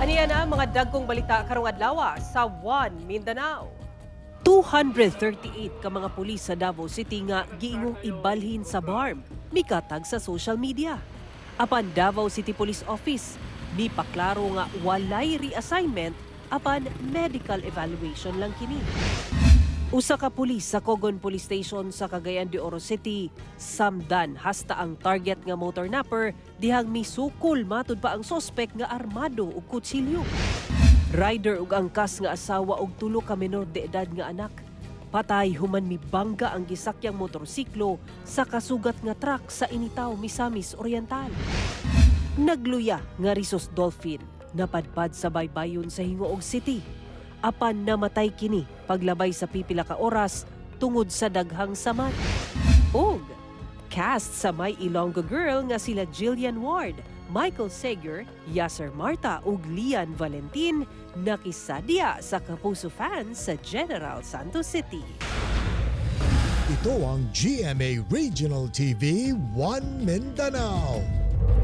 Aniya na ang mga dagkong balita karong adlaw sa One Mindanao. 238 ka mga pulis sa Davao City nga giingong ibalhin sa BARMM, mikatag sa social media. Apan Davao City Police Office, mipaklaro nga walay reassignment apan medical evaluation lang kini. Usa ka pulis sa Cogon Police Station sa Cagayan de Oro City, samdan hasta ang target nga motor napper dihang misukol matud pa ang sospek nga armado og kutsilyo. Rider ug angkas nga asawa og tulo ka menor de edad nga anak. Patay human mibangga ang gisakyang motorsiklo sa kasugat nga truck sa Initao, Misamis Oriental. Nagluya nga Risso's dolphin napadpad sa baybayon sa Gingoog City. Apan namatay kini paglabay sa pipila ka oras tungod sa daghang samad. Og cast sa My Ilonggo Girl nga sila Jillian Ward, Michael Sager, Yasser Marta ug Lian Valentin nakisadya sa Kapuso fans sa General Santos City. Ito ang GMA Regional TV, One Mindanao.